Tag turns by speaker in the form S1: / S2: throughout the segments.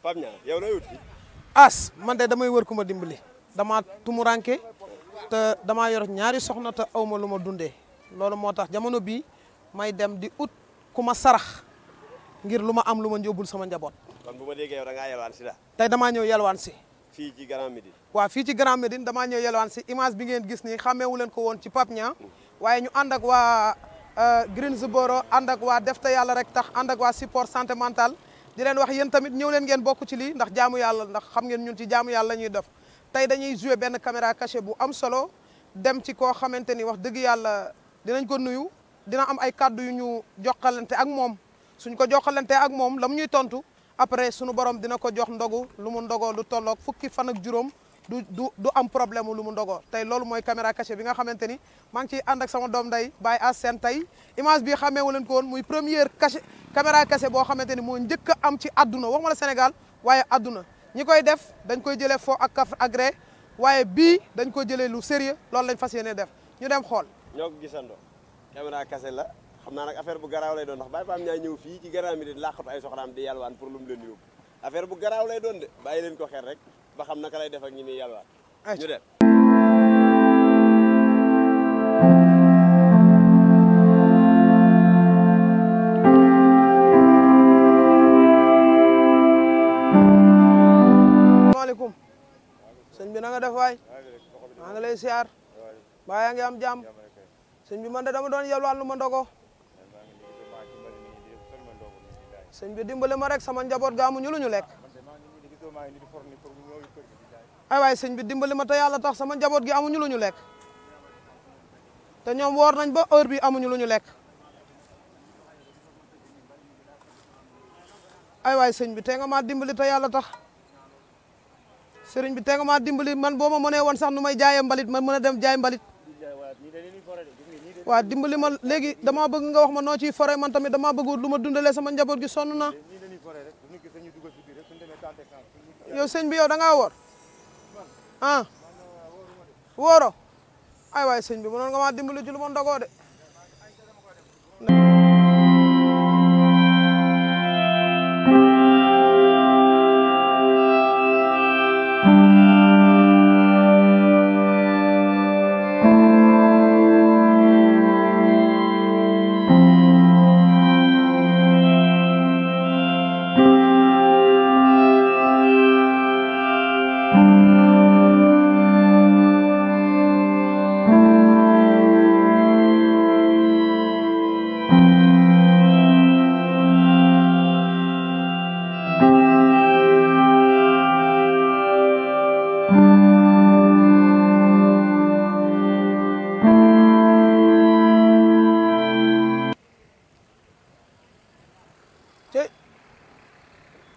S1: Pape Niang yow looy wut fi
S2: as man de damay wër ku ma dimbali dama tumuranke te damaa yor ñaari soxna te awma lu ma dundee loolu moo tax jamono bii may dem di ut ku ma sarax ngir lu ma am lu ma njóbbul sama njaboot.
S1: kon bu ma déggee yow da ngaa yelwaan si la.
S2: tey damaa ñëw yelwaan si.
S1: fii ci Grand Médine.
S2: waaw fii ci Grand Médine damaa ñëw yelwaan si image bi ngeen gis nii xàmmeewu leen ko woon ci Pape Niang waaye ñu ànd ak waa Greensboro ànd ak waa Def te yàlla rek tax ànd ak waa support santé mentale di leen wax yéen tamit ñëw leen ngeen bokk ci lii ndax jaamu yàlla ndax xam ngeen ñun ci jaamu yàlla la ñuy def tey dañuy jouer benn caméra cachée bu am solo dem ci koo xamante ni wax dëgg yàlla dinañ ko nuyu dina am ay kàddu yu ñu jokkalante ak moom suñ ko jokkalante ak moom la mu ñuy tontu après suñu borom dina ko jox ndogu lu mu ndogoo lu tolloog fukki fan ak juróom du am problème lu mu ndogoo tey loolu mooy caméra cachée bi nga xamante ni maa ngi ciy ànd ak sama doom nday Baye As Sène tey image bi xamee leen ko woon muy première cachée caméra cachée boo xamante ni moo njëkk a am ci àdduna waxuma la Sénégal waaye àdduna ñi koy def dañ koy jëlee fo ak kaf agré waaye bii dañ ko jëlee lu sérieux loolu lañ fas yéene def ñu dem xool.
S1: ñoo ko gisandoo caméra cachée la xam naa nag affaire bu garaaw lay doon ndax Baye Pape Niang ñëw fii ci Grand Médine làqatu ay soxnaam di yalwaan pour lu mu leen yóbbu affaire bu garaaw lay doon de bàyyi leen ko xel rek ba xam naka lay def ak ñi muy yalwaan ñu dem.
S2: asalaamaaleykum sëñ bi na nga def waay maa ngi lay siyaar baa yaa ngi am jàmm sëñ bi man de dama doon yalwaan lu ma ndogo sëñ bi dimbali ma rek sama njaboot ga amuñu lu ñu lekk ay waay sëñ bi dimbali ma te yàlla tax sama njaboot gi amuñu lu ñu lekk te ñoom woor nañ ba heure bi amuñu lu ñu lekk ay waay sëñ bi te nga maa dimbali te yàlla tax sëriñ bi te nga maa dimbali man boo ma mënee woon sax nu may jaayee mbalit ma mën a dem jaay mbalit waaw dimbali ma léegi dama bëgg nga wax ma noo ciy fore man tamit dama bëgg lu ma dundalee sama njaboot gi sonn na yow sëñ bi yow da ngaa woor ah wooro ay waay sëñ bi mënoon nga maa dimbali ci lu ma ndogoo de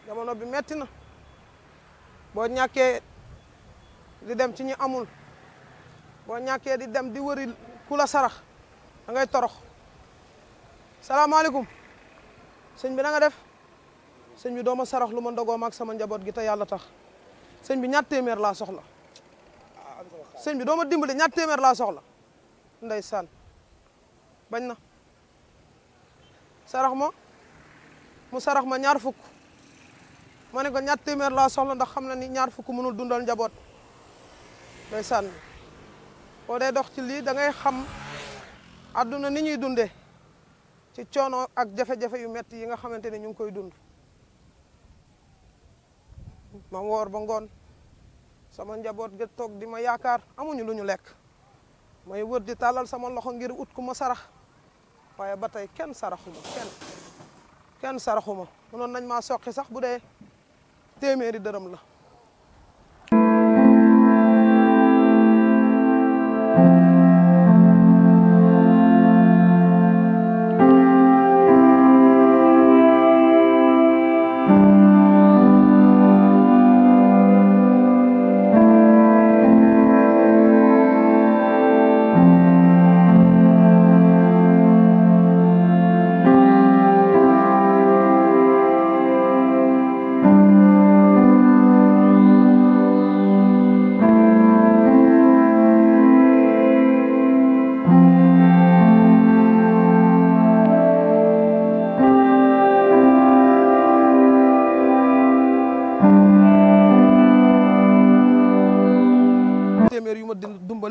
S2: jamono bi metti na boo ñàkkee di dem ci ñi amul boo ñàkkee di dem di wëri ku la sarax da ngay torox salaamaaleykum sëñ bi na nga def sëñ bi doo ma sarax lu ma ndogoo ak sama njaboot gi te yàlla tax sëñ bi ñaar téeméer laa soxla sëñ bi doo ma dimbali ñaar téeméer laa soxla ndeysaan bañ na sarax ma mu sarax ma ñaar fukk ma ne ko ñaar téeméer laa soxla ndax xam na ni ñaar fukk mënul dundal njaboot ndeysaan boo dee dox ci lii da ngay xam àdduna ni ñuy dundee ci coono ak jafe-jafe yu metti yi nga xamante ne ñu ngi koy dund ma woor ba ngoon sama njaboot ga toog di ma yaakaar amuñu lu ñu lekk may wër di tàllal sama loxo ngir ut ku ma sarax waaye ba tey kenn saraxuma kenn saraxuma mënoon nañ maa soqi sax bu dee téeméeri dërëm la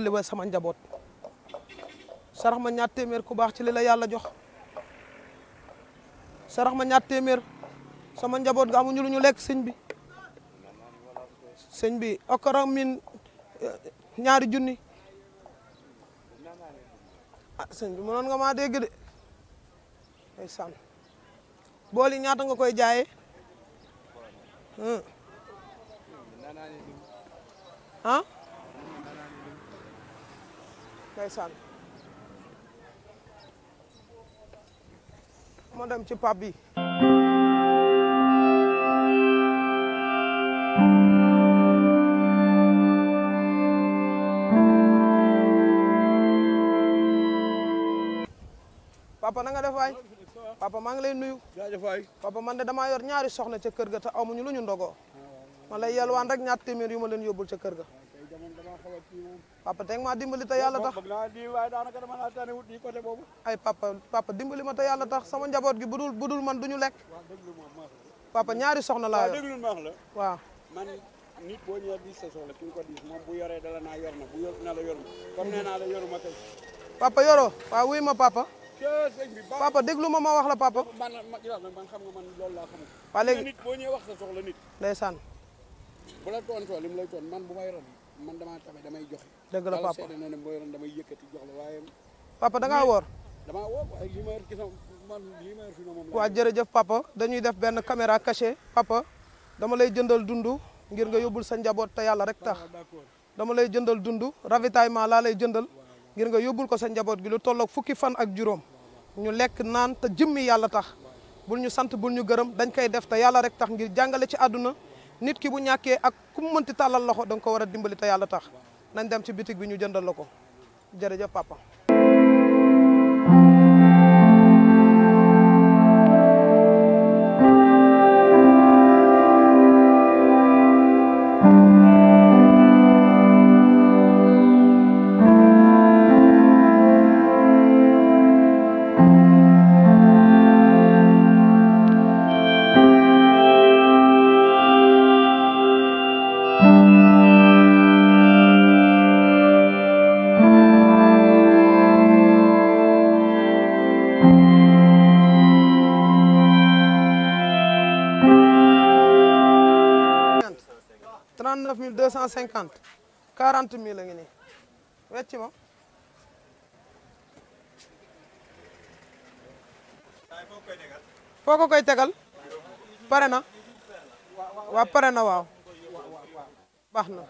S2: dimbali ba sama njaboot sarax ma ñaar téeméer ku baax ci li la yàlla jox sarax ma ñaar téeméer sama njaboot ga amuñu lu ñu lekk sëñ bi okara min ñaari junni ah sëñ bi mënoon nga maa dégg de ndeysaan bool yi ñaata nga koy jaayee ah ndeysaan ma dem ci pap bi papa na nga def waay papa maa ngi lay nuyu
S3: jaajëf waay
S2: papa man de damaa yor ñaari soxna ca kër ga te amuñu lu ñu ndogoo ma lay yelwaan rek ñaar téeméer yu ma leen yóbbul ca kër ga papa teg maa dimbali te yàlla tax
S3: bëgg naa di waaye daanaka dama naa tane wut di côté boobu
S2: ay papa dimbali ma te yàlla tax sama njaboot gi budul man duñu lekk papa ñaari soxna laa yor
S3: déglu maax la
S2: waaw
S3: man nit boo ñëwee diis sa soxla ki nga ko diis moom bu yoree dala naa yor na bu yor na la yor comme nee naa la yoruma kay
S2: papa yoroo waaw wuy ma papa
S3: sëñ bi ba
S2: papa déglu ma wax la papa
S3: man xam nga man loolu laa xamul
S2: waa léegi
S3: nit boo ñëwee wax sa soxla nit
S2: ndeysaan
S3: bu la toontoo li mu lay toon man bu may ron man damaa tabe damay joxe
S2: dëgg la papa
S3: seede na ne booy ron damay yëkkati jox la waaye
S2: papa da ngaa woor
S3: damaa woo waaye li ma yor ci sama man li ma yor fi moom la
S2: waa jërëjëf papa dañuy def benn caméra cachée papa dama lay jëndal dundu ngir nga yóbbul sa njaboot te yàlla rek tax
S3: d'accord
S2: dama lay jëndal dundu ravitaillement laa lay jëndal ngir nga yóbbul ko sa njaboot gi lu tolloog fukki fan ak juróom ñu lekk naan te jëmmi yàlla tax bul ñu sant bul ñu gërëm dañ koy def te yàlla rek tax ngir jàngale ci àdduna nit ki bu ñàkkee ak ku mu mënti tàllal loxo da nga ko war a dimbali te yàlla tax nañ dem ci bitig bi ñu jëndal la ko jërëjëf papa $39 250 40 000 la ngi nii wecc ma foo ko koy tegal pare na waaw pare na waaw baax na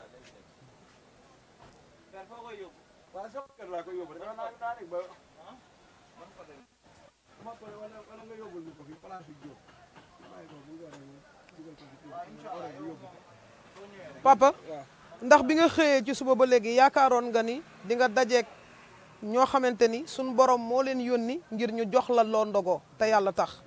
S2: papa ndax bi nga xëyee ci suba ba léegi yaakaaroon nga ni di nga dajeek ñoo xamante ni suñu borom moo leen yónni ngir ñu jox la loo ndogoo te yàlla tax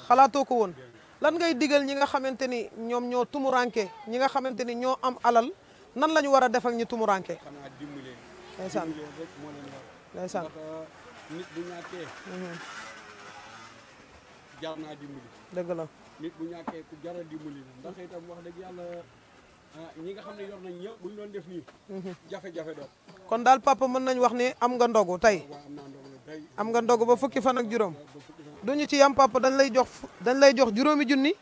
S2: xalaatoo ko woon lan ngay digal ñi nga xamante ni ñoom ñoo tumuranke ñi nga xamante ni ñoo am alal nan la ñu war a def ak ñi tumuranke
S3: xanaa dimbali
S2: ndeysaan
S3: rek moo leen war
S2: ndeysaan
S3: nit bu ñàkkee jar naa dimbali
S2: dëgg la
S3: nit bu ñàkkee ku jar a dimbali la ndax itam wax dëgg yàlla ñi nga xam ne yor nañ ñëpp bu ñu doon def nii jafe-jafe doon
S2: kon daal papa mën nañ wax ni am nga ndogu tey
S3: waaw am naa ndox la tey
S2: am nga ndogu ba fukki fan ak juróom duñu ci yam papa dañ lay jox juróomi junni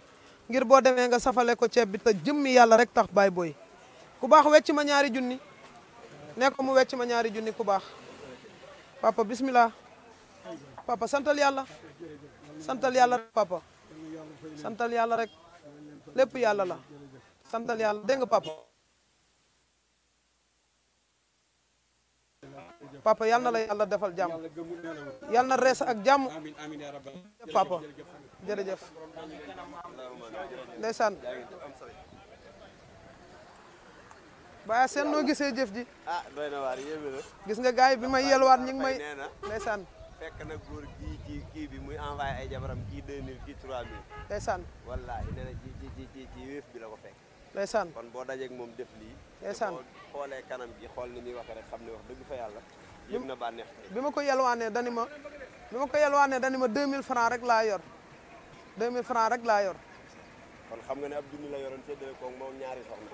S2: ngir boo demee nga safale ko ceeb bi te jëmmi yàlla rek tax baay booy ku baax wecc ma ñaari junni ne ko mu wecc ma ñaari junni ku baax papa bismillah papa santal yàlla rek papa santal yàlla rek lépp yàlla la santal yàlla dégg nga papa papa yal na la yàlla defal jàmm yal na rees ak jàmm
S3: amiin amiin yaa rabbal
S2: papa jërëjëf ndeysaan baya seen noo gisee jëf ji
S1: ah doy na waar yéeme na
S2: gis nga gars yi bi may yelwaat ñi ngi may
S1: nee na
S2: ndeysaan
S1: fekk na góor gii ci kii bi muy envoyé ay jabaram kii 2000 kii 3000
S2: ndeysaan
S1: wallaahi nee na ci wéef bi la ko fekk
S2: ndeysaan
S1: kon boo dajeeg moom def lii
S2: ndeysaan
S1: boo xoolee kanam gi xool ni muy waxee rek xam ne wax dëgg fa yàlla yëg na bànneex tey
S2: bi ma ko yelwaanee dani ma 2000 francs rek laa yor 2000 francs rek laa yor
S1: kon xam nga ne ab junni la yoroon séddale ko moom ñaari soxna.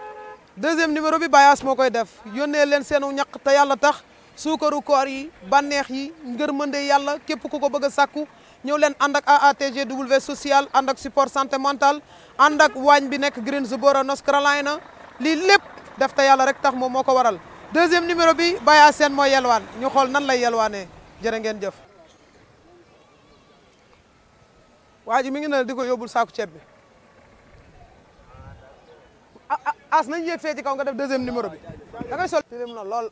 S2: deuxième numéro bi Bayaas moo koy def yónnee leen seenu ñaq te yàlla tax suukaru koor yi bànneex yi ngërmande yàlla képp ku ko bëgg a sàkku ñëw leen ànd ak AATGW social ànd ak support santé mentale ànd ak waañ bi nekk Greensboro North Carolina lii lépp def te yàlla rek tax moom moo ko waral deuxième numéro bi Bayaas seen mooy yelwaan ñu xool nan lay yelwaanee jërë ngeen jëf. waa ji mi ngi ne di ko yóbbul saaku ceeb bi as nañ yéeg fee ci kaw nga def deuxième numéro bi da ngay sol tilim na lool